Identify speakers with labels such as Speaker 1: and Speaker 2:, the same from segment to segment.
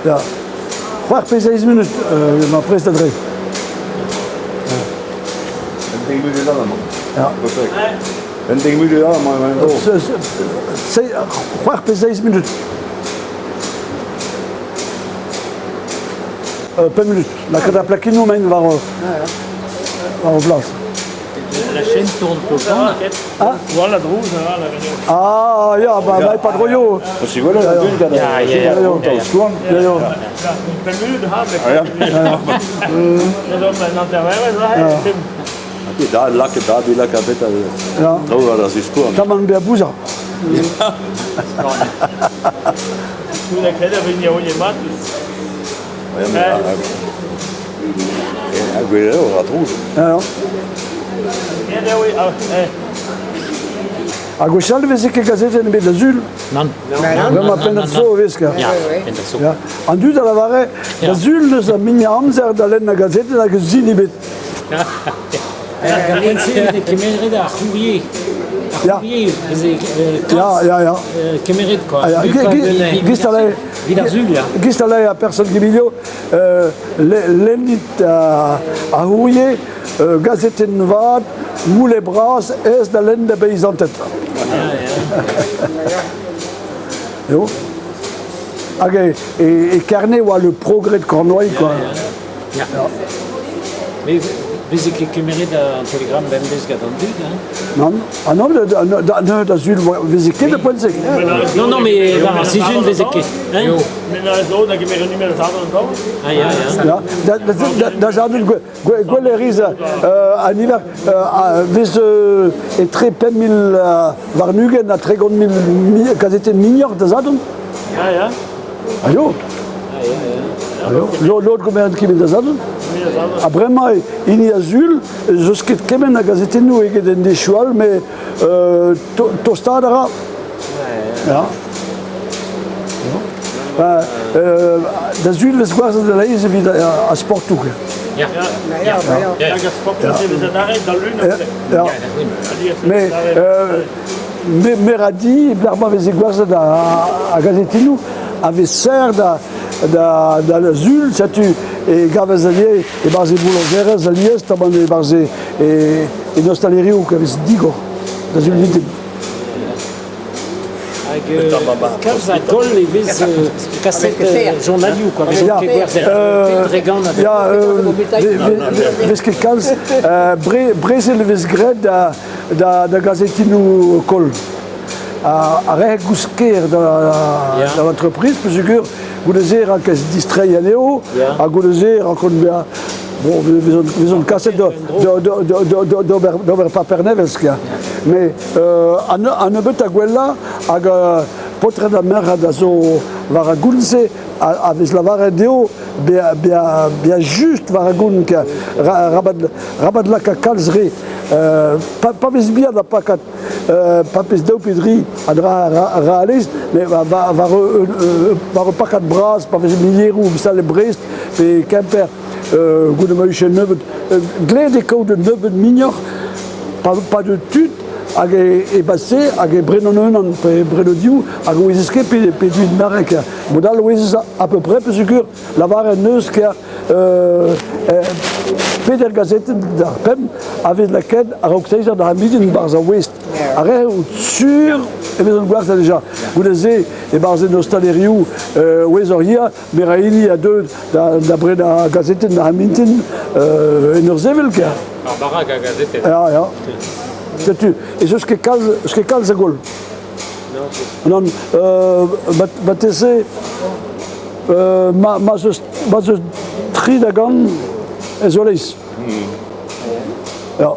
Speaker 1: Ya. C'hwec'h pe seizh munut emañ prest da dreiñ.
Speaker 2: Un dek munut all amañ.
Speaker 1: Ya.
Speaker 2: Un dek munut all amañ emañ en-dro.
Speaker 1: C'hwec'h pe seizh munut. Pemp munut. Lakaat ar plakennoù maen war war o blas.
Speaker 3: La chaîne tourne tout le temps.
Speaker 1: Ah
Speaker 3: Voilà, drouz,
Speaker 1: Ah, ya, ba, ba, pa droio.
Speaker 2: Parce que voilà, la dune,
Speaker 3: Ya, ya, ya.
Speaker 1: Ya, ya.
Speaker 2: Da lakaet da bi lakaet bet
Speaker 1: Ya.
Speaker 2: traoù war ar ziskouarn.
Speaker 1: Tamm bezañ bouzañ.
Speaker 2: Ha gwelet eo ra trouz.
Speaker 1: Ya. Ha gwechall e veze ket gazetenn ebet da sul.
Speaker 3: Nann.
Speaker 1: Bremañ pennad zo e vez ket.
Speaker 3: Ya, pennad zo.
Speaker 1: Ya. An dud a lavare da sul n'eus a mignañ amzer da lenn ar gazetenn hag eus sin ebet.
Speaker 3: Ar poent-se e veze kemeret ar c'hourrier. Ar c'hourrier veze
Speaker 1: Ya, ya, ya.
Speaker 3: kemeret quoi.
Speaker 1: Ah, ya. Gist a
Speaker 3: Evit ar sul, ya.
Speaker 1: Gist a ar person Guimilio, lennit ar c'hourrier, gazetenn vat, moule bras, aes da lenn da beizanted. Eo. Hag e Kerne oa le progrès de Cornouailles, quoi.
Speaker 3: Ya. Mais veze ket kemeret an telegram bemdez gant an dud, hein?
Speaker 1: Nann. Ah non, da, da, da sul veze ket da poent-se.
Speaker 3: Non, non, mais war ar sizhun veze ket. Hein? Ah, ya, ya.
Speaker 1: Ya, da, da, da, da jardin gwell e riz an hiver vez etre 5000 warn-ugent ha 30 000 kazetenn mignoc'h da zadon.
Speaker 3: Ya, ya.
Speaker 1: Allo Lod gomerent ket da zadon. Ha bremañ hini a sul, eus ket kement a gazetennoù eget en dechoù all, met tostaat a ra. Ya. Da sul vez gwerzhet a-leizh evit ar sportoù.
Speaker 3: Ya.
Speaker 1: Ya. Mais Meradi, lec'h ma veze gwerzhet ar gazetennoù, a vez serr da, da, da sul, setu e gavez alies e-barzh e bouloñjerezh alies, tamm e-barzh e, e, e ostalerioù a vez digor da sul vintin.
Speaker 3: Hag kalz a goll e vez kaset journalioù quoi, vez ket gwerzhet dre gant
Speaker 1: Ya, vez ket kalz. Brezel e vez graet da da, da gazetennoù koll. Ar re gousker da, da l'entreprise, peogwir goude-se rankez distreiñ anezho, ha goude-se rankont bezañ bon, vezont kaset d'ober paper nevez, kia. Mais an nebeut a gwellañ hag paotred ha merc'hed a zo war ar goulz-se a vez lavaret dezho bezañ just war ar gont, rabat laka kalz re. Pa vez bihan ha pakad, pa vez daou pe dri a dra ra alez, mais war ur pakad bras, pa vez milieroù, misal e Brest pe Kemper, goude ma vije nebeut, dleet eo kaout un nebeut mignoc'h, pa deu tud hag e base hag e brenon unan pe breno div hag o ouezez ket pe pe duit marek. Mod all ouezez à peu près peogwir lavaret neus ker peder gazetenn d'ar pemp a vez lakaet a-raok seizh eur d'ar mintin 'barzh ar ouest. Ar re out sur e vezont gwerzhet deja. Goude-se e-barzh en ostalerioù ouez ur yer, mer a hini a deu da brenañ gazetenn d'ar mintin en ur sevel ker.
Speaker 3: Ar barak a gazetenn.
Speaker 1: Ya, ya. Setu, ez eus ket kalz, eus ket kalz a goll. Non, marteze ma 'z eus tri da gant ez eo leizh. Ya.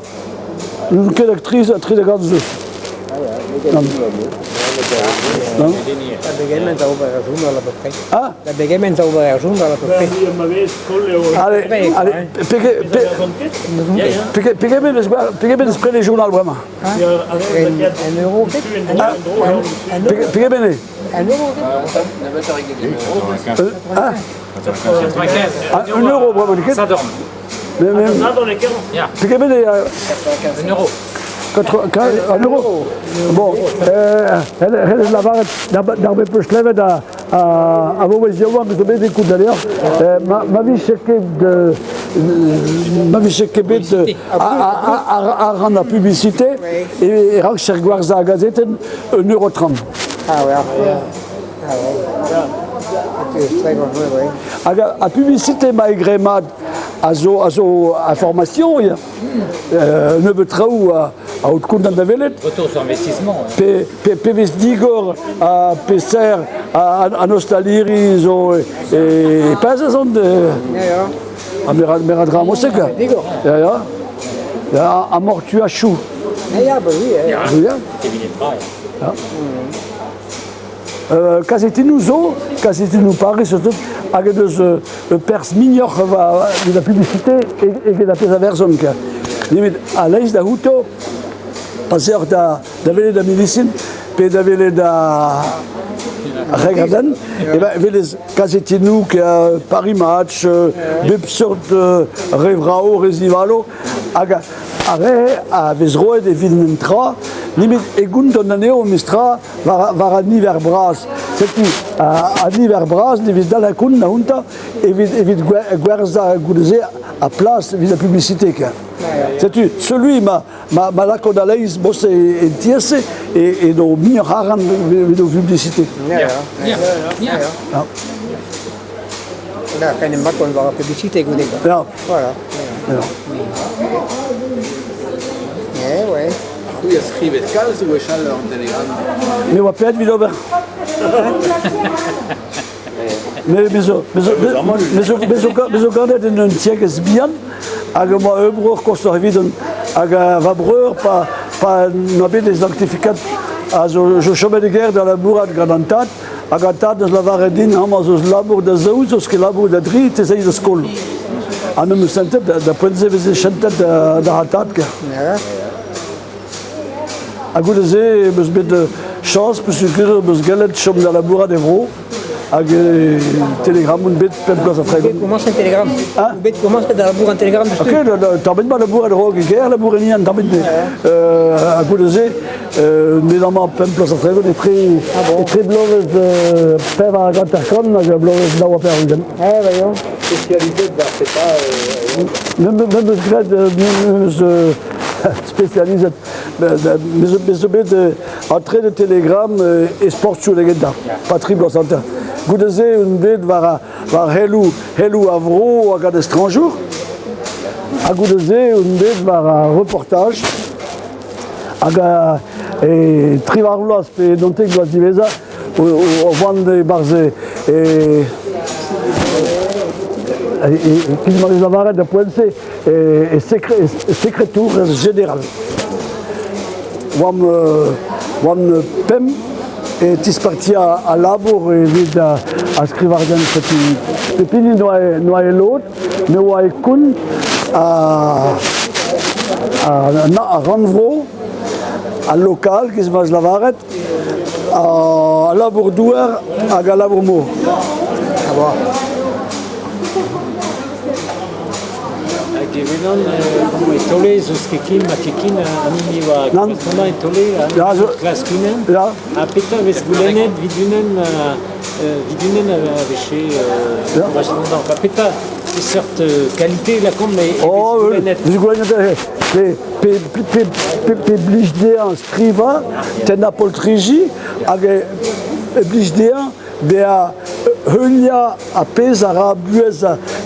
Speaker 1: N'on ket hag tri da gant ez eus. Non?
Speaker 4: Da begement da ober ar journal à peu près.
Speaker 1: Ah?
Speaker 4: Da begement da ober ar journal à peu près.
Speaker 1: Allez, allez, pegement eus prene journal bremañ?
Speaker 4: Un euro ket?
Speaker 1: Pegement eo?
Speaker 4: Un euro ket?
Speaker 1: Ah? Un euro bremañ, ket?
Speaker 3: Sadorn.
Speaker 1: Pegement eo?
Speaker 3: Un euro.
Speaker 1: Un euro. Bon, ret lavaret d'ar bet peus klevet a a vaouez yaouank zo bet ekout d'ailleurs, ma vije ket ma vije ket bet ar ran ar publicité e rankjer gwerzhañ ar gazetenn un euro 30.
Speaker 4: Ah ouais. Ah ouais. Très bon, oui, oui.
Speaker 1: Hag ar publicité ma eo mat a zo a zo information ya. Nebeut traoù a out kontant da welet.
Speaker 3: Retour sur investissement.
Speaker 1: Pe, pe, pe vez digor ha pe serr an ostaliri zo e pezh zon
Speaker 4: Ya, ya.
Speaker 1: Ha me ra dra mosek.
Speaker 4: Digor.
Speaker 1: Ya, ya. Ya, a mortu a chou.
Speaker 4: Ya, ya, bah oui.
Speaker 3: Ya.
Speaker 1: Ya.
Speaker 3: Cabinet de travail.
Speaker 1: Ya. Kazetennoù zo, kazetennoù Paris surtout, hag en deus perzh mignoc'h war evit ar publicité eget ar pezh a verzhont. Nemet a-leizh da outo, pa 'z eoc'h da welet ar medisin pe da welet ar regadenn, e ben welez kazetennoù Paris Match, bep seurt re vrav, re zivalo, hag ar re a vez roet evit un tra, nemet e gountan anezho memestra war, war an niver bras. Setu an niver bras ne vez dalc'h kont na hontañ evit, evit gwerzhañ goude-se a plas evit ar publicité. Setu celui ma, ma, ma lakaot a-leizh bosse en tiez-se e, e do muioc'h arc'hant evit o publicité.
Speaker 4: Ya, ya.
Speaker 3: Ya, ya.
Speaker 1: Ya.
Speaker 4: Da, en em bakont war ar publicité goude.
Speaker 1: Ya.
Speaker 4: Voilà.
Speaker 1: Ya.
Speaker 4: Eh ouais.
Speaker 5: C'hwi a skrivet kalz gwechall an Telegram.
Speaker 1: Me oa paeet evit ober. Me, me zo, me zo, me zo, me zo, me zo ganet en un tiegezh bihan hag ma ur breur koshoc'h evidon hag va breur pa, pa n'oa bet e zantifikat a zo, zo chomet e gêr da labourat gant an tad hag an tad deus lavaret din amañ zo labour da zaou zo ket labour da dri te zay da skol. Ha me meus sentet da, da poent-se veze sentet da, da tad ker.
Speaker 4: Ya.
Speaker 1: Ha goude-se em eus bet chañs peogwir em eus gallet chom da labourat e vro hag Telegram on bet pemp bloaz ha
Speaker 4: Bet
Speaker 1: tregont.
Speaker 4: komañs en Telegram.
Speaker 1: Hein?
Speaker 4: Bet komañs da labour en Telegram
Speaker 1: Ok, tamm mat labourat a-raok e kêr, labour en hini tamm ebet. Ha goude-se, bet amañ pemp bloaz ha tregont etre, etre bloavezh pevar hag hanter-kant hag bloavezh nav ha pevar-ugent.
Speaker 4: Eh, voyons.
Speaker 5: Spécialisé war petra
Speaker 1: Me me eus graet, me eus spesializet, me zo bet entre de Telegram e sportioù da gentañ, pa tri bloaz hanter. Goude-se on bet war, war heloù, heloù a vro hag an estrañjour, ha goude-se on bet war ar reportaj hag e tri war vloaz pe naontek bloaz diwezhañ o vont e-barzh e e ma vez lavaret da poent-se e sekretour jeneral. Oamp oamp pemp e tispartiañ al labour evit ar skrivardenn setu pep hini n'oa n'oa e lod, me oa e kont a a rannvro, al lokal, giz ma 'z lavaret, al labour-douar hag al labour-mor.
Speaker 4: Ah bon.
Speaker 3: Hag evenan, bon, e taole zo ket ken ma ket ken an hini oa
Speaker 1: Nann.
Speaker 3: correspondant e taole,
Speaker 1: Ya, zo-
Speaker 3: klask unan.
Speaker 1: Ya.
Speaker 3: Ha petra vez goulennet 'vit unan, 'vit unan a veche
Speaker 1: Ya.
Speaker 3: correspondant. Ha petra peseurt qualité lakaomp e vez
Speaker 1: Oh,
Speaker 3: goulennet?
Speaker 1: vez goulennet pe, pe, pe, pe, pe blij dezhañ skrivañ, tennañ poltriji, hag e, e blij dezhañ bezañ heuliañ ar pezh a ra buhez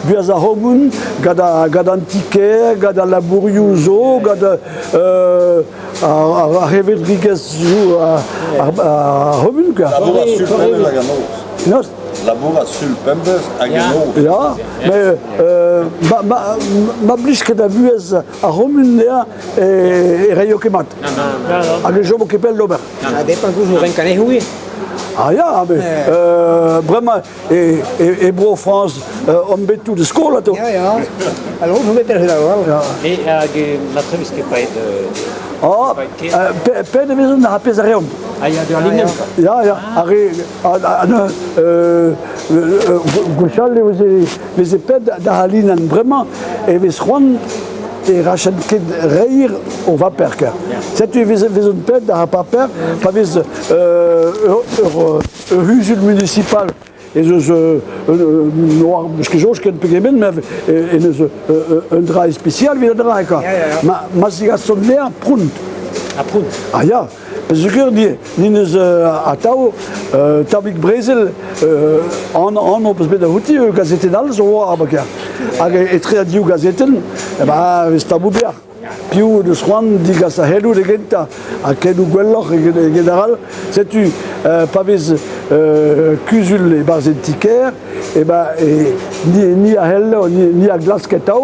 Speaker 1: buhez ar c'homun gant ar gant an ti-kêr, gant al labourioù zo, gant ar c'hevredigezhioù ar c'homun. Quoi.
Speaker 2: Labour ar sul hag an noz.
Speaker 1: Penaos?
Speaker 2: Labourat sul pemdez hag en noz.
Speaker 1: Ya, met ma, ma, ma blij ket a vuhez ar c'homun dezhañ e, e reio ket mat. Hag e chomo ket pell d'ober.
Speaker 4: Ça dépend toujours un canet oui.
Speaker 1: Ah ya, mais bremañ e, e, e Bro-Frañs omp bet tout e skol atao.
Speaker 4: Ya, ya. Alors, vous mettez le là.
Speaker 3: Et hag matre vez ket paeet
Speaker 1: Ah, pe, pe e vezont ar pezh a reont.
Speaker 3: Ah ya, d'ur linenn quoi.
Speaker 1: Ya, ya, ar re, gwechall e veze, veze pet da al linenn bremañ e vez c'hoant e rachen ket reir o vaper ker. Setu e veze vezont pet da ar paper pa vez ur, ur, ur c'huzul municipal ez eus n'oar eus ket soñj ken pegement, met en eus un dra ispisial evit an dra quoi. Ma, ma zigasont dezhañ prount.
Speaker 3: Ha prount.
Speaker 1: Ah ya, peogwir ni, ni neus atav tammig brezel an anv peus bet da outi gazetenn all zo oa abaoe. Hag etre an div gazetenn, eh ben, vez taboù berr. Piv deus c'hoant digas ar c'heloù da gentañ ha keloù gwelloc'h eget, eget ar all. Setu pa vez kuzul e-barzh en ti-kêr, e ben, e, ni, ni a c'hell, ni, ni a glask atav,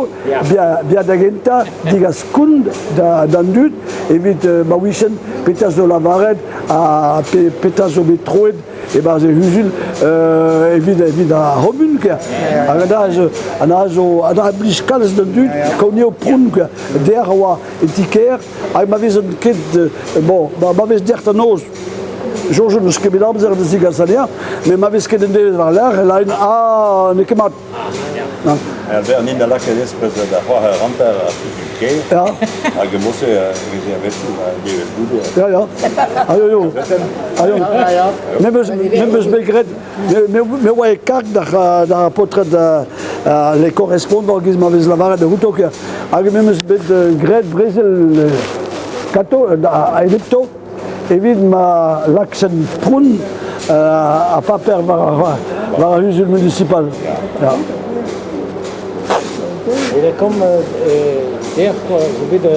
Speaker 1: bezañ da gentañ digas kont d'an dud evit ma ouichen petra zo lavaret ha pe, petra zo bet troet e-barzh e c'huzul evit, evit ar c'homun ker. Hag an zo, an zo, an a blij kalz d'an dud kaout eo pront ker. Der a oa e ti-kêr hag ma vezent ket bon, ma vez dec'h da noz Soñj n'eus ket bet amzer da zigas anezhañ, met ma vez ket en devezh war-lerc'h e larin ah n'eo ket mat.
Speaker 2: Albert, nin a lakaet espres da c'hoar hanter ar kêr
Speaker 1: Ya.
Speaker 2: hag e-mod-se e veze a-wechoù devezh goude.
Speaker 1: Ya, ya. Aio, yo. Aio. Me 'meus me 'meus bet graet, me me oa e karg d'ar d'ar paotred les correspondants giz ma vez lavaret da outo hag me 'meus bet graet brezel kato a-enepto evit ma laksen pront ar paper war ar, war ar c'huzul municipal. Ya.
Speaker 3: Et là, comme der quoi, zo bet un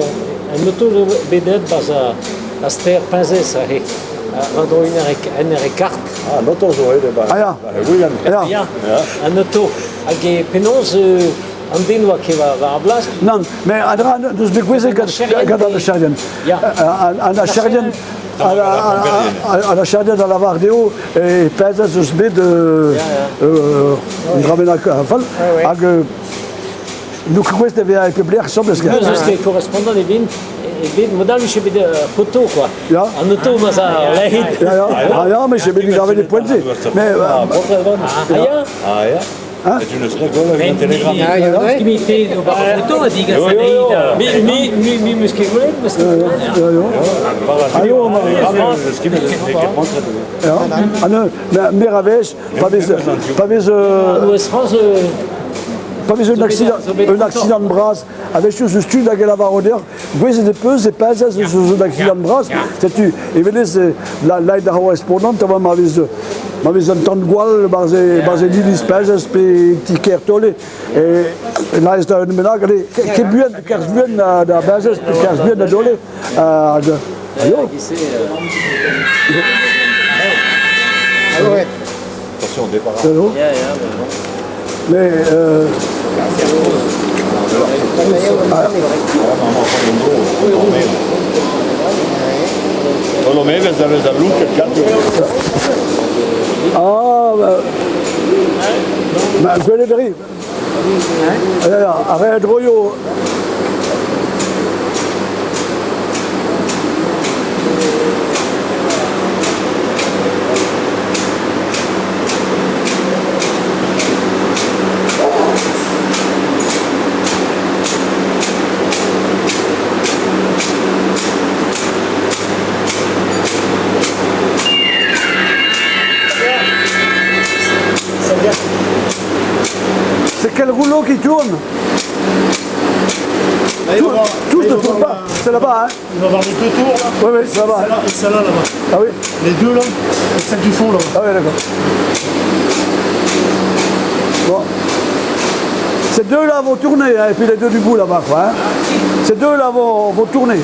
Speaker 3: auto zo bet aet 'barzh ar stêr Peñzez aze, war-dro un eur e kart.
Speaker 2: Ah, an oto zo aet e-barzh.
Speaker 1: Ah ya.
Speaker 2: William.
Speaker 1: Ya.
Speaker 3: Ya, an oto. Hag e penaos an den oa ket war ar blas.
Speaker 1: Nann, met an dra n'eus bet gouezet gant, gant an archerien.
Speaker 3: Ya.
Speaker 1: An archerien an archerien a lavar dezho e pezh eus bet un dra bennak fall hag n'eo ket gouest da vezañ e pep lec'h asambles.
Speaker 3: Neus eus ket correspondant ebet ebet modal vije bet foto quoi.
Speaker 1: Ya.
Speaker 3: An auto ma za lec'hid.
Speaker 1: Ya, ya, ah, ya, mais j'ai bet gravé des points de Mais,
Speaker 3: ah, ya.
Speaker 2: Ah, ya.
Speaker 1: Hein?
Speaker 2: Et tu ne serais quoi avec un télégramme?
Speaker 3: Mi, mi, mi, mi meus ket gwelet, meus ket
Speaker 1: Aio, ma mer a vez, pa vez, pa vez, pa vez un accident, un accident bras, a-wechoù eus tud hag e lavaro deoc'h, gouezet e peus e pezh eus un accident bras, setu e velez laet ar correspondant a ma vez ma vez un tan-gwall barzh e barzh e iliz pezh pe ti-kêr Tole e laez da un bennak allez ket buan kerzh buan da Bezez pe kerzh buan da Dole hag aio.
Speaker 2: Attention, départ.
Speaker 1: Mais Ah, bah, gwelet a ri. Ar re a droio C'est quel rouleau qui tourne? Tout, tous ne tournent pas, c'est là-bas, hein?
Speaker 6: Il va y avoir les deux tours là.
Speaker 1: Oui, oui, c'est là-bas.
Speaker 6: Celle-là et celle-là là-bas.
Speaker 1: Ah oui.
Speaker 6: Les deux là, et celle du fond là.
Speaker 1: Ah oui, d'accord. Bon. Ces deux-là vont tourner, hein, et puis les deux du bout là-bas, quoi. Hein. Ces deux-là vont, vont tourner.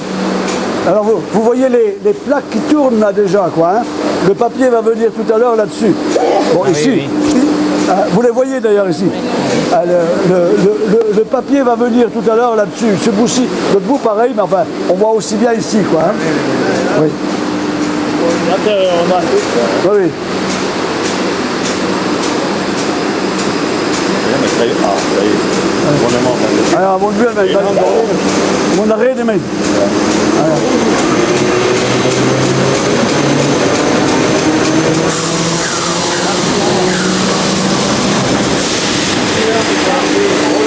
Speaker 1: Alors vous, vous voyez les, les plaques qui tournent là déjà, quoi. Hein. Le papier va venir tout à l'heure là-dessus. Bon,
Speaker 3: Ah
Speaker 1: ici,
Speaker 3: oui,
Speaker 1: Ah, vous les voyez d'ailleurs ici. Ah, le papier va venir tout à l'heure là-dessus. Ce bout-ci, l'autre bout pareil, mais enfin, on voit aussi bien ici, quoi. hein. Oui. Oui, oui.
Speaker 2: Ah, ça y est. Vraiment,
Speaker 1: Alors, mon Dieu, mais mon arrêt de main.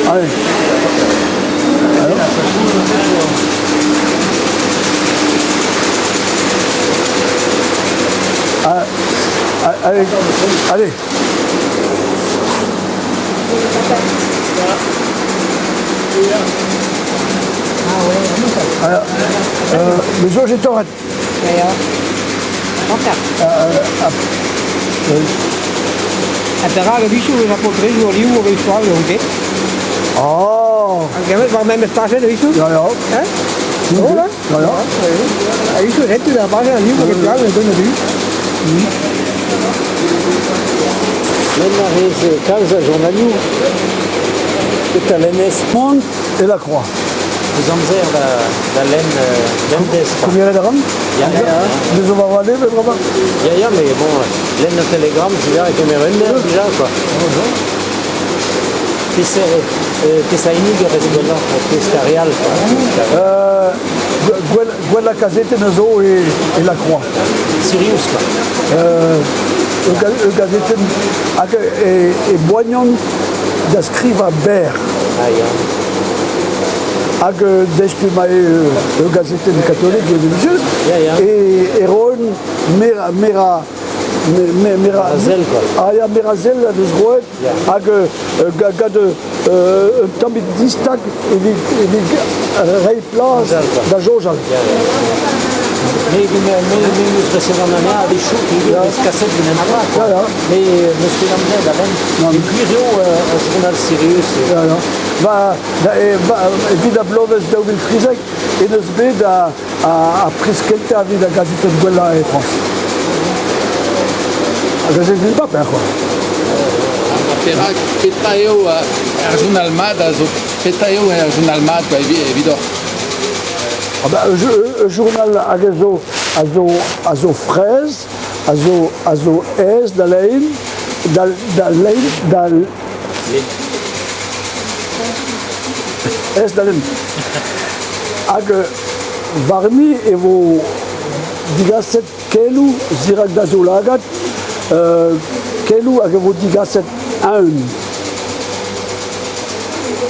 Speaker 1: Allez. Alors. Ah, allez, allez. Alors, mais zo j'ai torret.
Speaker 4: Ya, ya. Hanter. Ha perak a-wechoù eus ar paotrezioù a liv a vez choaz eo bet.
Speaker 1: Oh.
Speaker 4: Hag gavet war memes tachenn a-wechoù.
Speaker 1: Ya, ya.
Speaker 4: Hein? Drôle, hein?
Speaker 1: Ya, ya.
Speaker 4: A-wechoù ret tud ar bajenn a liv a vez choaz eo dont a-du.
Speaker 3: Lenn a rez kalz a journalioù. Petra lennez?
Speaker 1: Monde et la Croix.
Speaker 3: Eus amzer da, da lenn bemdez. quoi.
Speaker 1: Combien a ran?
Speaker 3: Ya, ya.
Speaker 1: Deus o war ale, vraiment?
Speaker 3: Ya, ya, mais bon, lenn an Telegram, c'est bien, kemer un eur déjà, quoi. Peseurt, peseurt hini a rez gwelloc'h, peseurt ar re all, quoi.
Speaker 1: Gwell, gwell la kazetenn a zo e, e la Croix.
Speaker 3: Sirius, quoi.
Speaker 1: Ur gazetenn hag e, e boaniont da skrivañ berr.
Speaker 3: Ah, ya.
Speaker 1: Hag destu ma eo ur gazetenn katolik evel just,
Speaker 3: Ya, ya.
Speaker 1: e, e roen mera, mera, me, mera,
Speaker 3: A zell, quoi.
Speaker 1: Ah ya, mera zell a vez roet,
Speaker 3: Ya.
Speaker 1: hag gant un tammig distag evit, evit reiñ plas
Speaker 3: Soñjal, quoi.
Speaker 1: da soñjal.
Speaker 3: Ya, ya. Me, me, me, me meus resevet an anezhañ a-wechoù, e vez kaset gant un dra, quoi.
Speaker 1: Ya, ya.
Speaker 3: Mais meus ket amzer da lenn.
Speaker 1: Non.
Speaker 3: E gwir eo ur journal sirius. eo.
Speaker 1: Ya, ya. Ba, da, e, ba, evit ar bloavezh 2013 en deus bet a, a, a priz kentañ evit ar gazetenn gwellañ e Frañs. Ar gazetenn paper, quoi.
Speaker 5: Ha perak, petra eo ar journal mat a zo, petra eo ar journal mat quoi, evidoc'h?
Speaker 1: Ah bah, ur journal hag a zo, a zo, a zo fraezh, a zo, a zo aes da lenn, da, da lenn, da aes da lenn. Hag warni e vo digaset keloù zirak da zaoulagad, keloù hag e vo digaset eeun.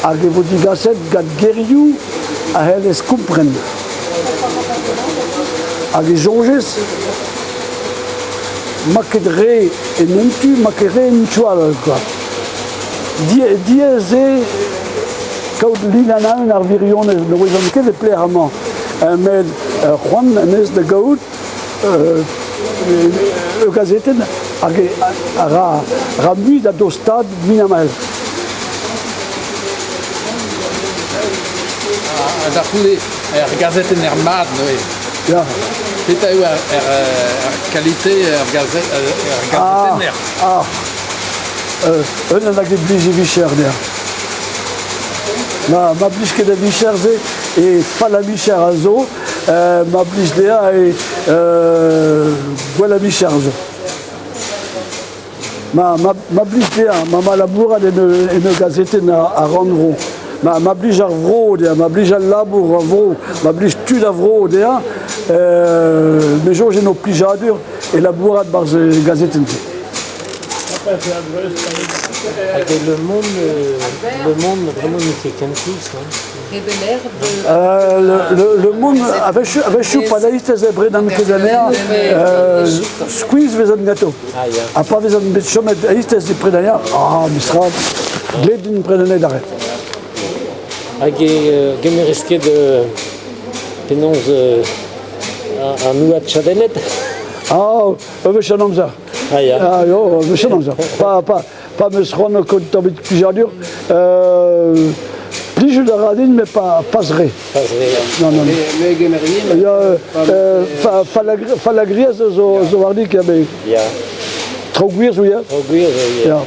Speaker 1: Hag e vo digaset gant gerioù a c'hellez kompren. Hag e soñjez, ma ket re en un tu, ma ket re en tu all, quoi. Diaes eo kaout lin-anaon ar wirionez, ne ouezan ket e pelec'h amañ. Met c'hoant en deus da gaout ur gazetenn hag a ra, ra mui da dostaat mui-ha-mell.
Speaker 5: Ha da c'houde, er gazetenn er mat neuze.
Speaker 1: Ya.
Speaker 5: Petra eo ar, ar, ar kalite er, gaze, er gazetenner?
Speaker 1: Ah, ah. Un hag e blij e vicher dezhañ. Ma, ma blij ket e vicher-se e fall a vicher a zo, ma blij dezhañ e gwell a vicher a zo. Ma, ma, ma blij dezhañ, ma ma labourat en en ur gazetenn a rannvro. Ma, ma blij ar vro dezhañ, ma blij al labour a vro, ma blij tud a vro dezhañ, me soñj en ho plijadur e labourat barzh e gazetenn-se.
Speaker 3: Hag e Le Monde, Le Monde vraiment n'eo ket kenkoulz, non?
Speaker 1: Le Monde, a-wechoù pa daistez e bredan ket anezhañ, skuizh vezan ganto.
Speaker 3: Ah, ya.
Speaker 1: Ha pa vezan bet chomet eizhtez e predañ, ah, mestra, dleet din predañ d'arret.
Speaker 3: Hag e gemerez ket penaos an houad chadennet?
Speaker 1: Ah, ur wech an amzer.
Speaker 3: Ah, ya.
Speaker 1: Ah, yo, ur wech an amzer. Pa, pa, pa meus c'hoant kaout tammig plijadur, Plijout a ra din, met pas re.
Speaker 3: Pas re.
Speaker 1: Non, non.
Speaker 5: Me gemer ivez.
Speaker 1: Ya, fallagriez zo war-dik, ya, met
Speaker 3: Ya.
Speaker 1: traoù gwir zo, ya.
Speaker 3: Traoù gwir zo, ya.
Speaker 1: Ya.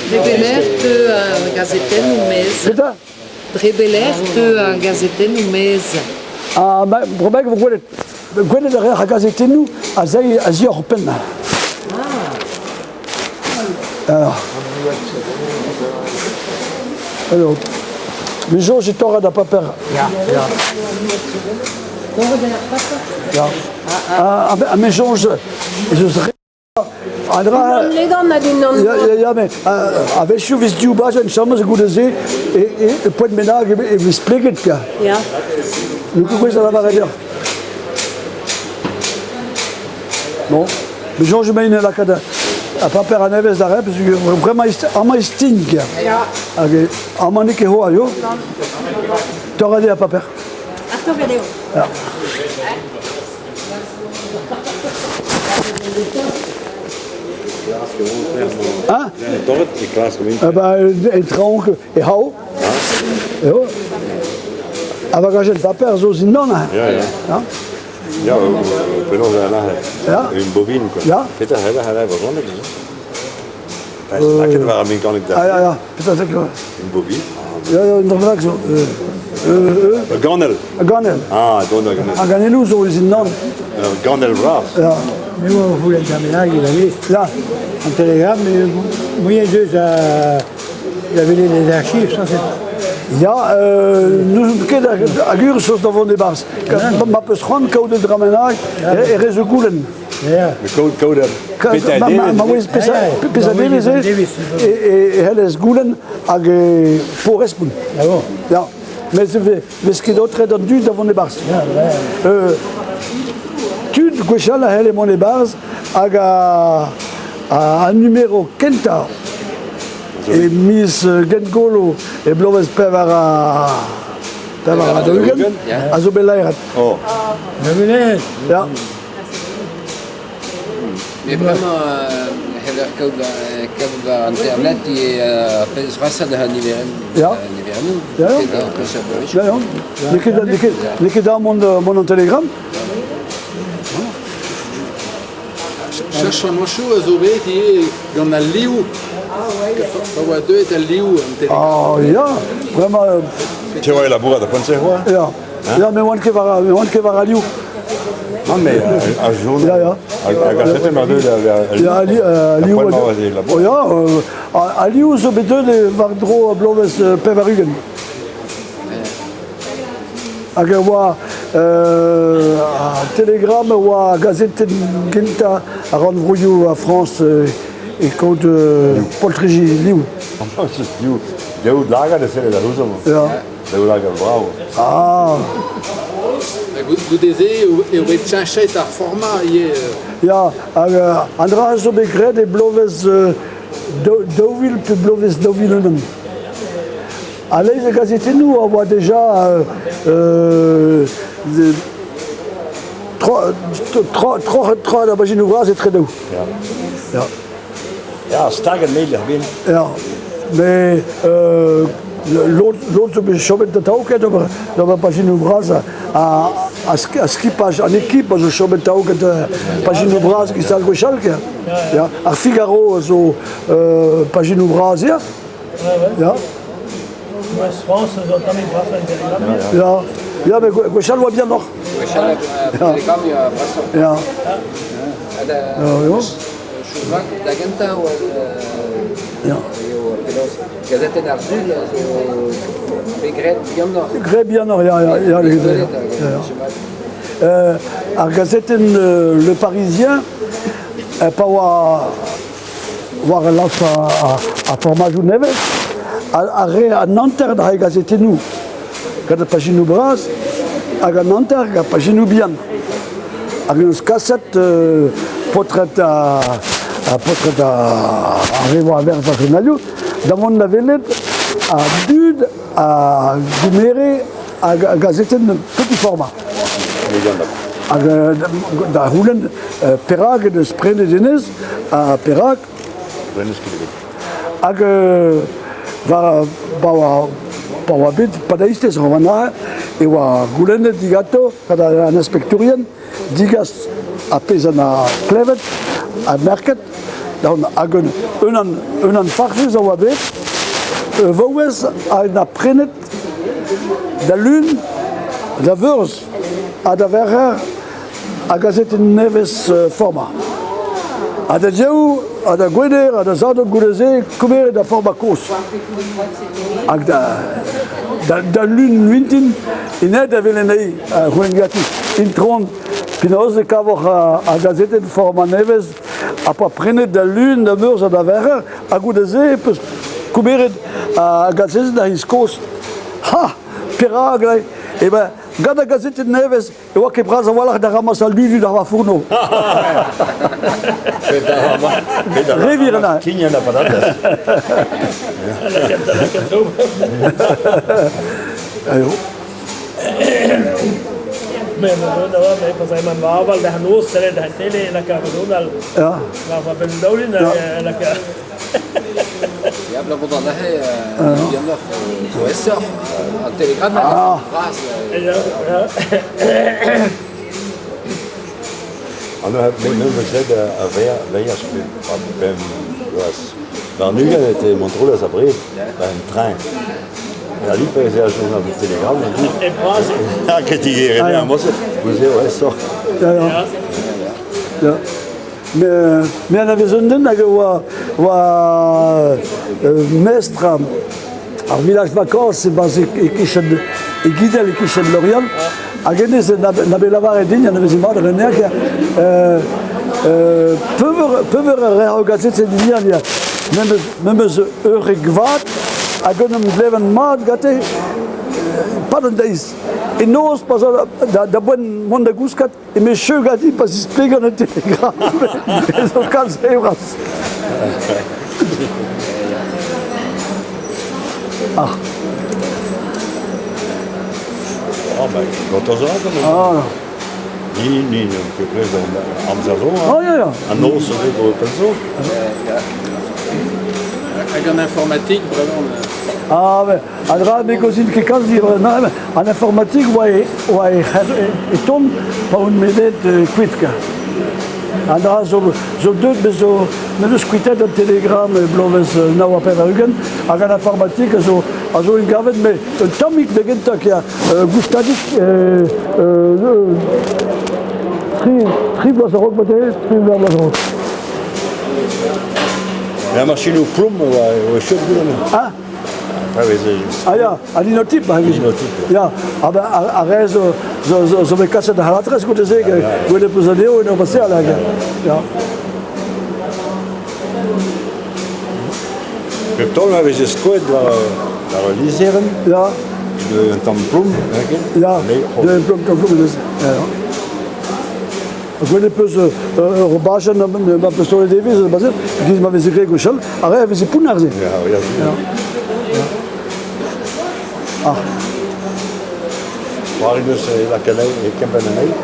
Speaker 7: Dre belec'h teu ar gazetennoù maez?
Speaker 1: Petra?
Speaker 7: Dre belec'h teu ar gazetennoù maez?
Speaker 1: Ah, ma, bremaik e vo gwelet. Gwelet a reer ar gazetennoù a-zioc'h ho penn. Alors. Alors, me soñj e torret ar paper.
Speaker 4: Ya, ya.
Speaker 7: Torret ar paper?
Speaker 1: Ya. Ha, ha me soñj ez eus re an dra...
Speaker 8: Unan ledan hag unan...
Speaker 1: Ya, ya, ya, met a-wechoù 'vez div bajenn chamas goude-se e, e, e poent bennak e vez pleget, kwa.
Speaker 8: Ya.
Speaker 1: N'eo ket gouest da lavaret deoc'h. Bon, me soñj emaint lakaat ar paper a-nevez da reiñ, parce que vraiment amañ e stign, kwa.
Speaker 8: Ya.
Speaker 1: Hag amañ n'eo ket c'hoazh, yo. Torret eo ar paper.
Speaker 8: Ha torret eo.
Speaker 1: Ya. Hein?
Speaker 2: Torret e klask
Speaker 1: Eh ben, e traoñ e c'hav. Eo. Ha va gajet paper zo zindan.
Speaker 2: Ya, ya.
Speaker 1: Ya.
Speaker 2: Ya, penaos a lâret.
Speaker 1: Ya.
Speaker 2: Un bobine, quoi.
Speaker 1: Ya.
Speaker 2: Petra c'heller a lâret brezhoneg, Lakaet war ar mekanik da.
Speaker 1: Ah, ya, ya. Petra c'est
Speaker 2: Un bobine.
Speaker 1: Ya, ya, un dra bennak zo.
Speaker 2: Ur ganell.
Speaker 1: Ur ganell.
Speaker 2: Ah, don ur ganell.
Speaker 1: Ar ganelloù zo zindan.
Speaker 2: Ur ganell vras.
Speaker 1: Ya.
Speaker 4: Me oa o c'houlenn da bennak ivez.
Speaker 1: Ya.
Speaker 4: An Telegram, moyen deus da welet les archives, ça c'est...
Speaker 1: Ya, n'ouzon ket hag ur da vont e-barzh. Ma peus c'hoant kaout un dra bennak e rez o goulenn.
Speaker 4: Ya.
Speaker 2: Kaout petra
Speaker 1: Ma vez pezh devez e c'hellez goulenn hag e po respont.
Speaker 4: Ah bon?
Speaker 1: Ya. Met vez ket aotret an dud da vont e-barzh. Tud gwechall a c'helle mont e-barzh hag an numero kentañ e miz Gengolo e bloavezh 44 a zo bet laeret.
Speaker 2: Oh.
Speaker 1: Ya.
Speaker 5: Mais bremañ e c'heller kaout kaout war internet ivez ar pezh brasañ da niverenn.
Speaker 1: Ya.
Speaker 5: Niverennoù.
Speaker 1: Ya, ya. Ya, ya. N'eo ket da mont mont an Telegram?
Speaker 5: Cheñchamantoù a zo bet ivez gant al liv. Pa oa deuet al liv an Telegram.
Speaker 1: Ah ya, bremañ...
Speaker 2: Tu oa e labourat da poent-se c'hoazh?
Speaker 1: Ya, ya, me oan ket war, me oan ket war al liv.
Speaker 2: Non, mais ar journal.
Speaker 1: Ya, ya.
Speaker 2: Ar gazetenn mar deuet
Speaker 1: Ya, al liv... Oh ya, al liv zo bet deuet war-dro bloavezh 80. Hag e oa an Telegram e oa gazetenn gentañ ar rannvroioù a Frañs e kaout poltreji liv.
Speaker 2: Liv, daoulagad e sellet ar ouzomp.
Speaker 1: Ya.
Speaker 2: Daoulagad brav.
Speaker 1: Ah.
Speaker 5: Goude-se eo bet cheñchet ar format ivez.
Speaker 1: Ya, hag an dra zo bet graet e bloavezh 2000 pe bloavezh 2001. A-leizh a gazetennoù a oa deja troc'het da bajennoù bras etre daou.
Speaker 2: Ya.
Speaker 1: Ya.
Speaker 2: Ya, staget meilh ar bin.
Speaker 1: Ya, met lod zo bet chomet atav ket d'ober pajennoù bras a skipaj, an ekip a zo chomet atav ket pajennoù bras ki stal gwechall. Ya. Ar Figaro a zo pajennoù bras ya. Ya.
Speaker 6: Ouest-France zo un tammig brasoc'h en Telegram.
Speaker 1: Ya, ya, met gwechall oa bihanoc'h.
Speaker 5: Gwechall Telegram oa brasoc'h.
Speaker 1: Ya.
Speaker 5: Ha da, da gentañ oa
Speaker 1: Ya.
Speaker 5: eo penaos gazetenn ar Sul a zo bet graet bihanoc'h.
Speaker 1: Graet bihanoc'h, ya, ya, ya. Ya. Ar gazetenn Le Parisien, pa oa war lañs ar formajoù nevez, ar re an hanter da gazetennoù gant ar pajennoù bras hag an hanter gant pajennoù bihan. Hag en deus kaset paotred ar paotred ar re oa a-berzh ar journalioù da vont da welet ar dud a gemere ar gazetenn petit format. Hag da c'houlenn perak en deus prenet hennezh ha perak. Hag War pa oa pa oa bet pa da eizhtez Romanah e oa goulennet diganto gant an inspektourien digas ar pezh en a klevet ha merket hag un unan unan farsus a oa bet ur vaouez a en a prenet da lun da veurzh ha da verc'her a gazetenn nevez formañ. Ha da div, ha da Gwener, ha da Sadorn goude-se, komeret da formañ kozh. Hag da, da, da lun vintin, int da wel anezhi, c'houlenn ganti. Intron, penaos e kavoc'h ar gazetenn formañ nevez ha pa prenet da lun, da veurzh ha da verc'her, ha goude-se peus komeret ar gazetenn a c'hiz kozh. Ha! Perak? Eh ben, gant ar gazetenn nevez E oa ket bras a-walc'h da ramasañ ludu d'ar va-fourno. Re vir anezhañ.
Speaker 2: Kignen ha patatez.
Speaker 1: Ja.
Speaker 5: Ya, abalamour d'an aze, bihanoc'h zo aesoc'h, an telegram bras.
Speaker 2: An me 'meus graet a veaj pemp bloaz warn-ugent e Montroulez abred, 'ba un train. Ha li pezh eo ar telegram Ha kritiker eo mosse, vous eo aesoc'h.
Speaker 1: Ya, ya. Me anavez un den hag a oa, oa mestr ar village vacances e-barzh e-kichen e Gidel e-kichen Lorient hag hennezh na bet lavaret din anaveze mat Rener peuver a reer ur gazetenn din ya memes eureg vat hag un emglevan mat gante pad an deiz. E noz pa da boent mont da gouskat Eme cheu ganti pa zisplegan un telegram ez zo kalz evraz. Ah.
Speaker 2: Ah, ben, gantañ zo quand même.
Speaker 1: Ah.
Speaker 2: Ni, ni, n'eo ket prest amzer zo.
Speaker 1: Ah, ya, ya.
Speaker 2: An noz zo bet o pell zo.
Speaker 5: Hag an informatik, bremañ.
Speaker 1: Ah, ben, A dra ne gaozin ket kalz diwar an informatik oa e, oa e, e tont pa on bet kuit ka. An dra zo, zo deuet bet zo me deus kuitaet an Telegram e bloavezh 89 hag an informatik a zo a zo engavet me un tammig da gentañ kia goustadik tri, tri bloaz a-raok marteze, tri bloaz a-raok.
Speaker 2: La machine au plomb oa oa cheuc'h goude.
Speaker 1: Ah
Speaker 2: Ah
Speaker 1: ya, an linotype ah, Ya, ah ben, ar re zo, zo, zo, zo bet kaset da c'halatrez goude-se, gwelet peus anezho en ur baseal hag. Ya.
Speaker 2: Pep taol ma veze skoet war, war ul lizherenn,
Speaker 1: Ya.
Speaker 2: un tamm plom,
Speaker 1: Ya, un plom, tamm plom, ya. Gwelet peus ur bajenn ma peus taolet evezh bazen, giz ma veze graet gwechall, ar re a veze pounner se.
Speaker 2: Ya, ya.
Speaker 1: Ya. Ah.
Speaker 2: C'hoari deus lakaat e kempenn anezhi.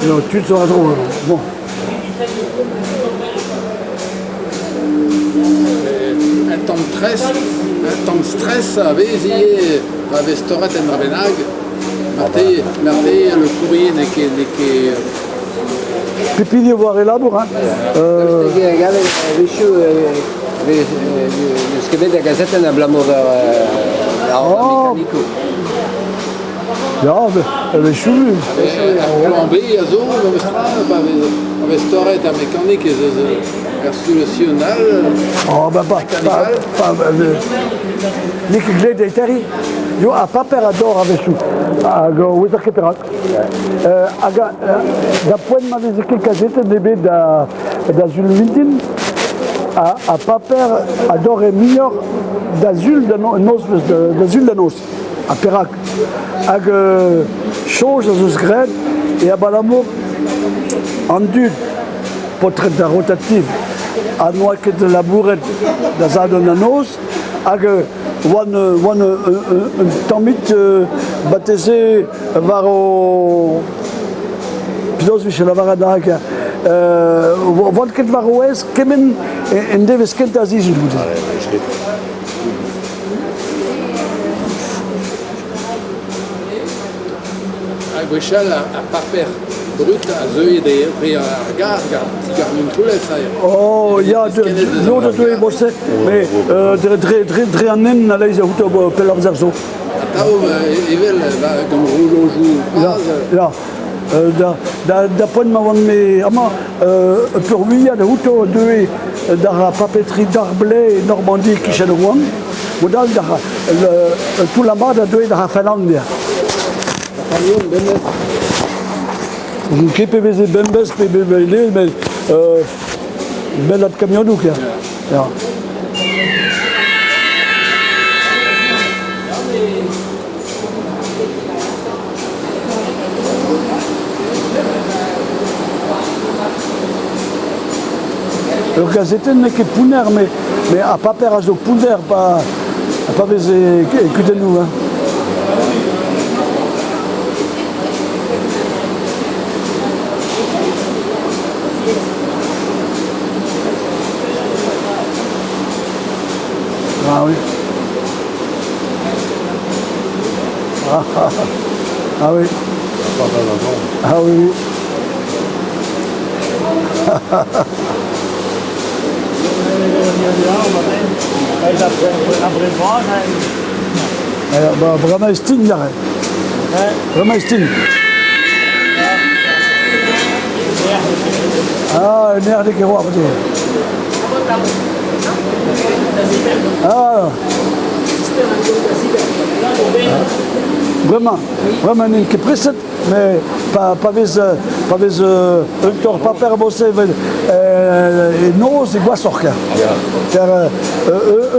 Speaker 1: Non, tud zo a-dro, bon.
Speaker 5: Un tamm stress, un tamm stress a vez ivez pa vez torret un dra bennak. Marteze, marteze le courrier n'eo ket n'eo ket
Speaker 1: Pep hini war e labour, hein.
Speaker 9: A-wechoù n'eus ket bet da gazetenn abalamour d'ar
Speaker 1: Oh.
Speaker 9: mekanikoù.
Speaker 1: Ya, a-wechoù.
Speaker 5: Ar plan B a zo memestra pa vez pa vez torret ar mekanik ez eus ur solution all.
Speaker 1: Oh, ben pas, pas, pas, n'eo ket graet da terriñ. Yo, ar paper a dorr a-wechoù, hag ouezer ket perak. Hag da poent ma veze ket kazetenn ebet da, da sul mintin, ar paper a dorre muioc'h da sul da nozvezh, da sul da noz. Ha perak? Hag soñj az eus graet e abalamour an dud paotred da rotativ ha n'oa ket labouret da sadorn da noz hag oant oant un tammig marteze war o penaos 'vije lavaret hag Oant ket war o aez kement en devezh kentañ a sizhun goude.
Speaker 5: Ha gwechall ar paper brut a zeue dre ar gar, ti-gar Montroulez.
Speaker 1: Oh ya, lod a deue bosse, mais dre an hent a leiz outo pell amzer zo.
Speaker 5: Atav evel gant roulojoù bras.
Speaker 1: Ya, da poent ma oan-me amañ, peurvuiañ da outo a deue d'ar papeterie Darblay e Normandie e-kichen Rouen, mod-all d'ar toull-mat a deue d'ar Finlandia.
Speaker 5: Ar bemdez.
Speaker 1: Ket pe veze bemdez pe bemdez, met mellad kamionoù ya. Ya. Ur gazetenn n'eo ket pounner, met ar paper a zo pounner pa vez e kudennoù. Hein. Ah oui. Ah, ah, ah oui. Ah oui, oui. Bremañ e stign aze. Bremañ e stign. Ah, un erdeg e oa Ah. Bremañ, bremañ n'int ket preset, mais pa vez pa vez un torr paper bosse evel e noz e gwashoc'h ker. Ker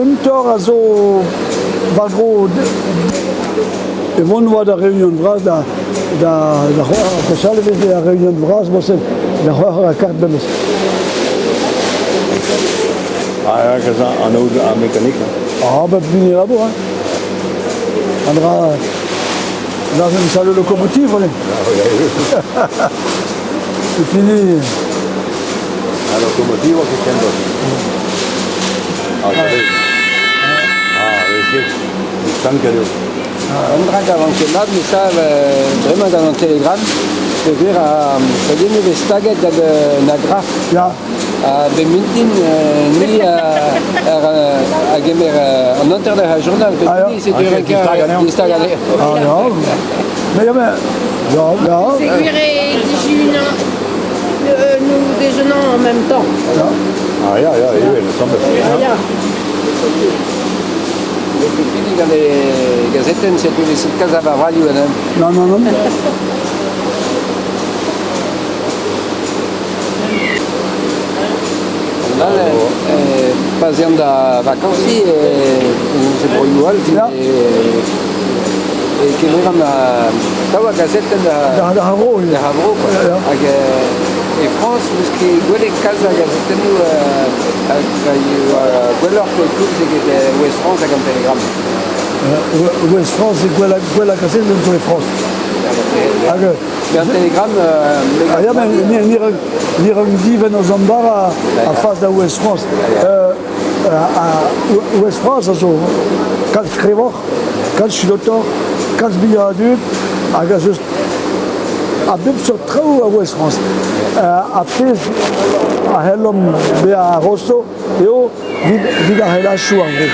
Speaker 1: un torr a zo war-dro e vont war da Reunion vras da da da c'hoar e veze ar Reunion vras bosse da c'hoar ha kart memes.
Speaker 2: Ah, ja, an an mekanik.
Speaker 1: Ah, ben, fini labour, hein. An dra dans une salle locomotive, allez.
Speaker 2: Ah,
Speaker 1: C'est fini.
Speaker 2: La locomotive che kendo. Ah, ah, vez stank eo.
Speaker 9: An dra gavan ket mat, met ça, bremañ gant an Telegram, peogwir a e vez staget gant un agraf.
Speaker 1: Ya.
Speaker 9: Ha ben mintin, ni a gemer an hanter da journal,
Speaker 1: Ah,
Speaker 9: pep hini, c'est
Speaker 2: Ah,
Speaker 9: distag anezhañ.
Speaker 1: Ah, ya. Mais, mais, ya, ya.
Speaker 8: C'est cuire et déjeuner, nous déjeunons en même temps.
Speaker 1: Ya.
Speaker 2: Ah, ya, ya, ivez, ensemble.
Speaker 8: Ah, ya.
Speaker 9: Pep hini gant e gazetenn, setu vez kalz a varvalioù anezhañ.
Speaker 1: Non, non, non.
Speaker 9: All, pa 'z eont da vakañsiñ e broioù all e kemeran daou a gazetenn
Speaker 1: Da ar vro,
Speaker 9: da ar vro quoi. Hag e Frañs n'eus ket gwelet kalz a gazetennoù hag a yoa gwelloc'h koulz eget Ouest France hag an Telegram.
Speaker 1: Ouest France eo gwellañ gazetenn zo e Frañs. Hag
Speaker 9: Mais an Telegram...
Speaker 1: Ah ya, mais ni rank divenn eus an bara a-fas da Ouest France. Ouest France a zo kalz krevoc'h, kalz chilotoc'h, kalz muioc'h a dud, hag a zeus a bep seurt traoù a Ouest France. Ar pezh a c'hellomp bezañ a-roso eo evit ar c'helachoù ar vro.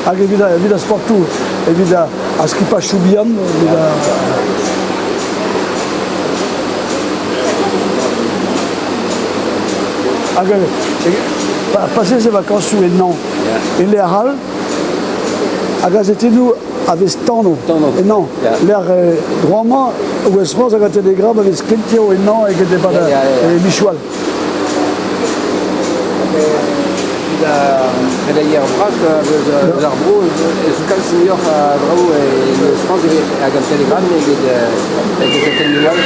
Speaker 1: Hag evit ar sportoù, evit ar skipachoù bihan, evit ar... Hag pasez e vakañsoù ennañ e lec'h all, ar gazetennoù a vez tanv ennañ. Lec'h droit-mañ, Ouest France hag an Telegram a vez kentioù ennañ eget e-pad michoù all.
Speaker 9: Predeier bras eus ar vro eus kalz muioc'h a draoù eus Frañs hag an Telegram eget gazetennoù all.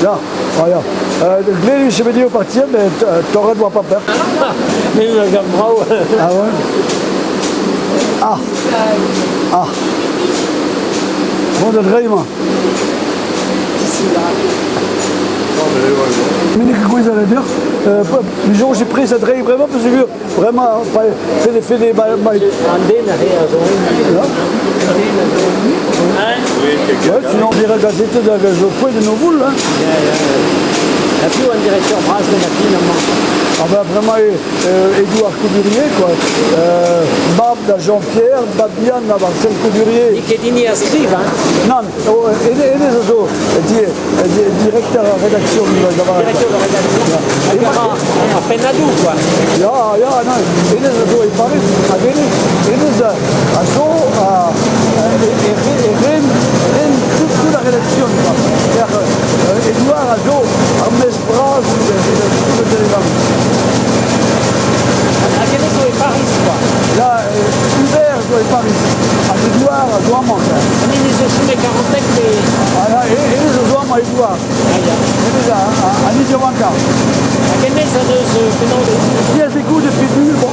Speaker 1: Ya, Ah ya. Glevet e bet eo partiet, met torret oa paper.
Speaker 3: Me a gav brav.
Speaker 1: Ah ouais? Ah! Ah! Bon da dreiñ emañ. Mais n'eo ket gouez à la deoc'h. Disons, j'ai pris sa dreiñ vraiment parce que vraiment, fait fait des
Speaker 3: An den a re a zo.
Speaker 1: Ouais, sinon on dirait gazette da Geoffroy de nos boules. Hein.
Speaker 3: Ha piv an directeur bras de la fin amañ?
Speaker 1: Ah ben vraiment Édouard Coudurier quoi. Mab da Jean-Pierre, mab bihan da Marcel Coudurier.
Speaker 3: N'eo ket hini a skriv, hein?
Speaker 1: Nann, oh, hennezh a zo directeur a rédaction.
Speaker 3: Directeur de rédaction. Hag a ra ar pennadoù, quoi.
Speaker 1: Ya, ya, non, hennezh a zo e Paris, hag hennezh, hennezh a zo e, e ren, ren tout, tout la rédaction. Quoi. Édouard a zo ar mestr bras de Télégramme.
Speaker 3: Hag hennezh zo e Paris, quoi.
Speaker 1: Là, Hubert zo e Paris, hag Édouard a zo amañ.
Speaker 3: An hini zo chom e Karanteg, mais...
Speaker 1: Ah, là, hennezh a zo amañ Édouard.
Speaker 3: Ah, ya.
Speaker 1: Hennezh a Nidiomanka.
Speaker 3: Hag hennezh a deus penaos...
Speaker 1: Pièce d'écoute depuis nul, bon.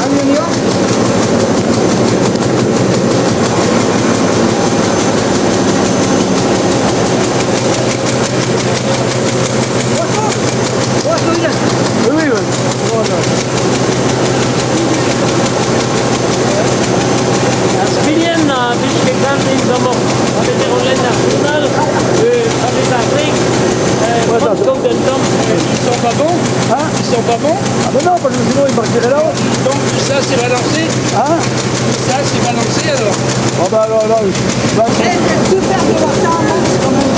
Speaker 9: Allez, on y va?
Speaker 1: Oui, oui, oui. Voilà.
Speaker 3: Ar spilhenn a vije ket gant amañ. A veze o lenn ar journal, a vez ar reg,
Speaker 1: Ouais, ça-
Speaker 3: kaout un tamm.
Speaker 6: Ils sont pas bons?
Speaker 1: Hein?
Speaker 6: Ils sont pas bons?
Speaker 1: Ah ben non, parce que sinon il partirait là-haut.
Speaker 6: Donc tout ça c'est balancé?
Speaker 1: Hein?
Speaker 6: Tout ça c'est balancé alors?
Speaker 1: Ah ben alors là, là,
Speaker 8: Eh, c'est super de voir ça en match quand même.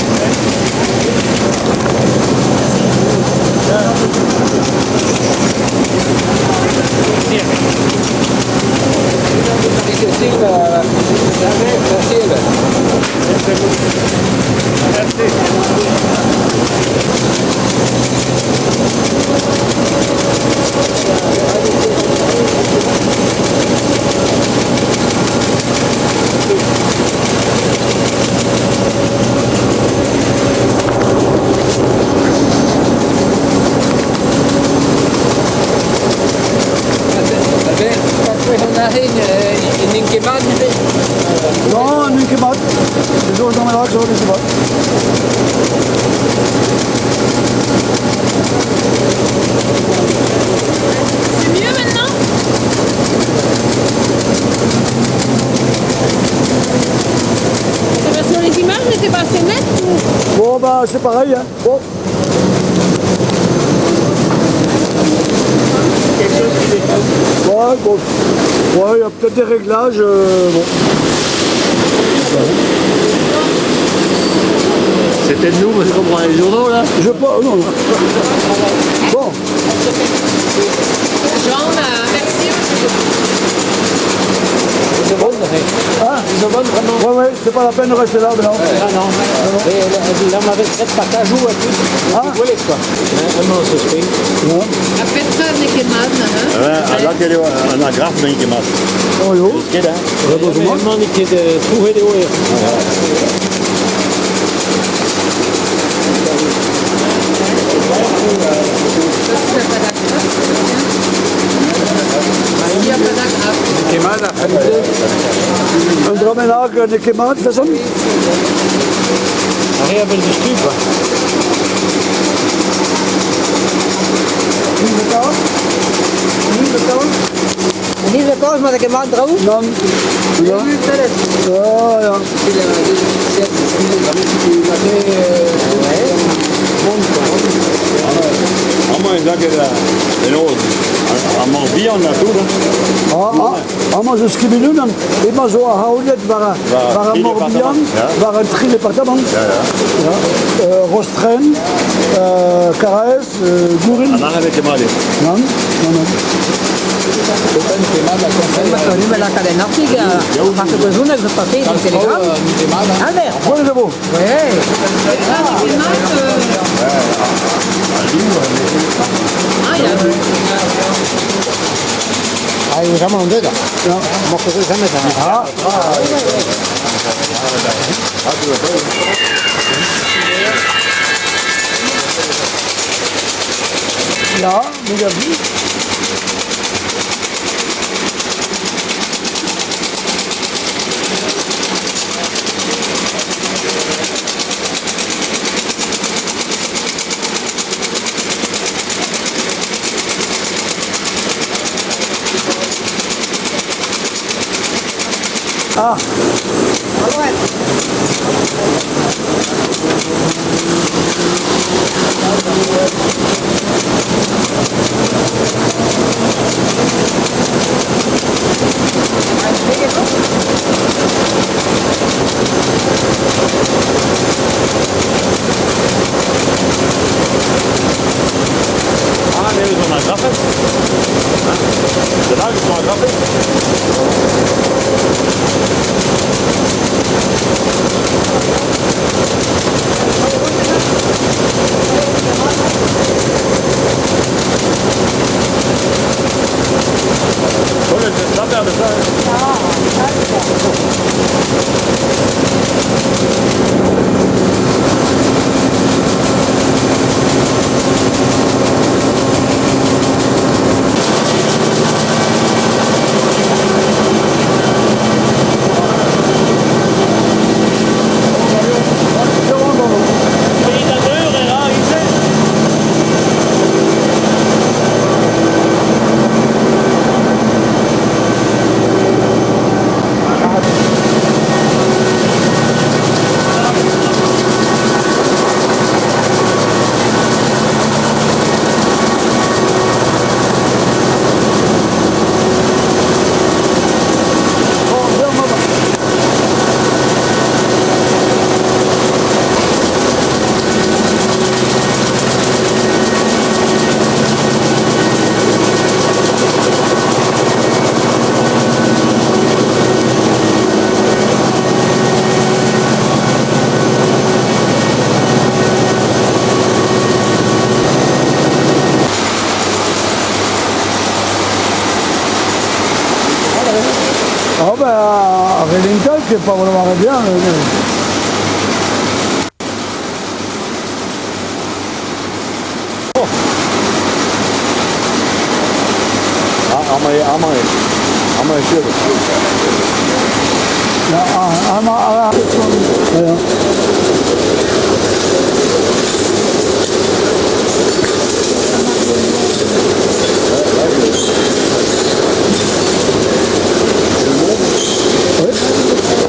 Speaker 8: Non, n'eo ket mat. Zo zo mat, zo n'eo ket mat. C'est mieux maintenant? C'est parce que les images n'étaient pas assez nettes ou?
Speaker 1: Bon, bah c'est pareil, hein. Bon. Ouais, bon. Ouais, il y a peut-être des réglages. Bon.
Speaker 2: C'est peut-être nous parce qu'on prend les journaux là.
Speaker 1: Je pas. Non, non. Bon.
Speaker 7: Jean, merci.
Speaker 3: Ils sont bonnes,
Speaker 1: Hein?
Speaker 3: Ils sont bonnes, vraiment.
Speaker 1: Ouais, ouais, c'est pas la peine de rester là maintenant.
Speaker 3: Ah non, mais là, on avait fait partajou à tout.
Speaker 1: Ah.
Speaker 3: Quoi. Vraiment, ce spring.
Speaker 1: Ouais.
Speaker 7: A petra n'eo ket mat, hein?
Speaker 2: Ouais, là, quel est un agrafe, mais qui mat.
Speaker 1: Oh, yo.
Speaker 2: Ket, hein?
Speaker 3: Vraiment, n'eo ket trouvé eo.
Speaker 7: Il n'y a pas d'agrafe.
Speaker 1: Un dra bennak n'eo ket mat, façon?
Speaker 3: Ar re a bel deus tu, quoi.
Speaker 1: Ni de kaout?
Speaker 9: Ni de kaout, ma ket mat draoù?
Speaker 1: Nann. Ya. Ah, ya.
Speaker 2: Amañ ez a ket penaos, ar Morbihan a tout, hein.
Speaker 1: Ah, ah, amañ zo skribilun, emañ zo a-c'haoliet war
Speaker 2: War
Speaker 1: war ar
Speaker 2: tri
Speaker 1: Morbihan,
Speaker 2: département, ya.
Speaker 1: war an tri departamant.
Speaker 2: Ya, ya.
Speaker 1: Ya. Rostren, Karaez, Gourin.
Speaker 2: An arc'h ket mat eo.
Speaker 1: Nann, nann, nann.
Speaker 8: Ma lakaat en artik, ar brezhoneg zo paseet en Telegram. Albert
Speaker 1: Gwelet e vo.
Speaker 8: Ouais.
Speaker 4: Ah, eo jamais an deut. Morteze jamais.
Speaker 1: Ah. Ya, me gav din. Ah.
Speaker 6: Ah, mais ils ont agrafé. C'est là qu'ils sont agrafés. Oh, c'est la merde, ça.
Speaker 1: Bon, viens, maman. Ah ben, à Relintal, qui est pas vraiment bien.
Speaker 2: Ah, amañ eo, amañ eo. Amañ eo sur.
Speaker 1: Ya, ah, amañ, ah, ya. Oui.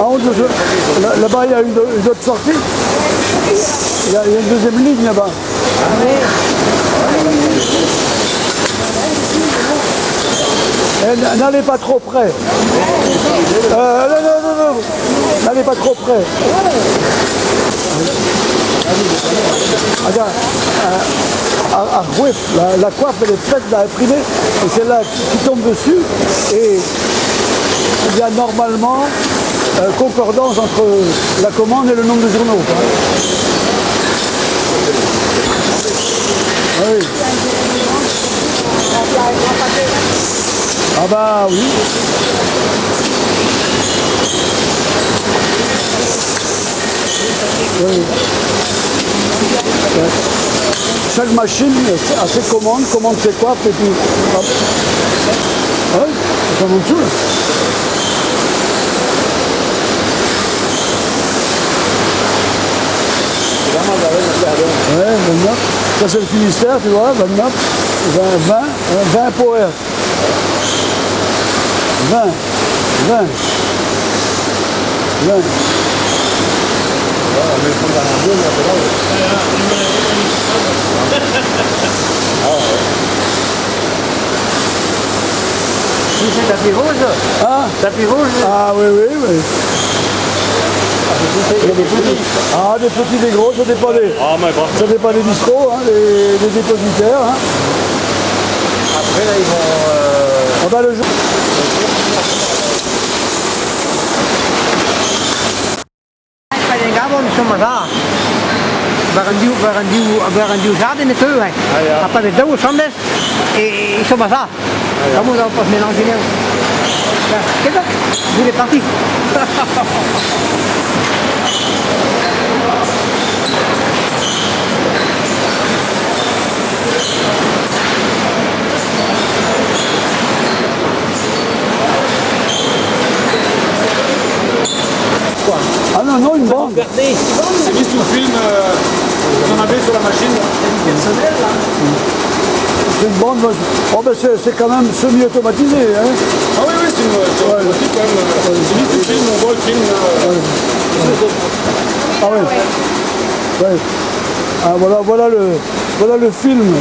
Speaker 1: Ah, là-bas, il y a une autre sortie. Il y a une deuxième ligne là-bas. Eh, n'allez pas trop près. Non, non, non, non. N'allez pas trop près. Regarde, ar c'hoef, la coiffe, elle est faite d'imprimer, et c'est là qui tombe dessus, et il y a normalement concordance entre la commande et le nombre de journaux. Quoi. Oui. Ah bah oui. Oui. Ouais. Chaque machine a ses commandes, commande ses coiffes et puis hop. Ouais, ça monte dessous là. Ouais, 29. Ça c'est le Finistère, tu vois, 29, 20, 20, 20 power. 20, 20, 20.
Speaker 9: Si c'est tapis rouge.
Speaker 1: Ah.
Speaker 9: Tapis rouge.
Speaker 1: Ah oui, oui, oui.
Speaker 9: Il y a des petits.
Speaker 1: Ah, des petits, des gros, ça dépend des,
Speaker 6: Ah, mais bon.
Speaker 1: ça dépend des bistrots, hein, des dépositaires. Hein.
Speaker 9: Après, là, ils vont...
Speaker 1: Ah bah le jour.
Speaker 8: Pa en gavont chom a-za. War an div, war an div, war an div jardin e teu, hein. Ha pa vez daou asambles, e, e chom a-za. Comment on va pas se mélanger là? Qu'est-ce que Il est parti.
Speaker 1: Ah non, non, une bande.
Speaker 6: C'est mis sous film qu'on avait sur la machine.
Speaker 1: C'est une bande. Oh ben c'est quand même semi-automatisé. Hein.
Speaker 6: Ah oui, oui, c'est une automatique quand même. C'est mis sous film, on voit le film.
Speaker 1: Ah ouais. Ouais. Ah voilà, voilà le film.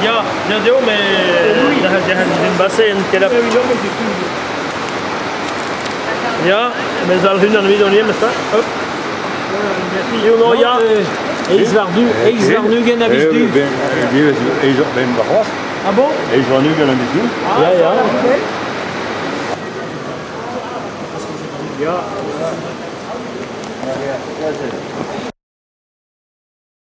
Speaker 6: Ya, ya deo, mais den base en kelap. Ya, mais al hun an vid on iem, sta. Hop. Yo no, ya.
Speaker 3: Eiz war du, eiz war nugen a biz du.
Speaker 2: Ben war
Speaker 3: Ah bon?
Speaker 2: Eiz war nugen a biz du.
Speaker 3: Ya, ya.
Speaker 6: Ya.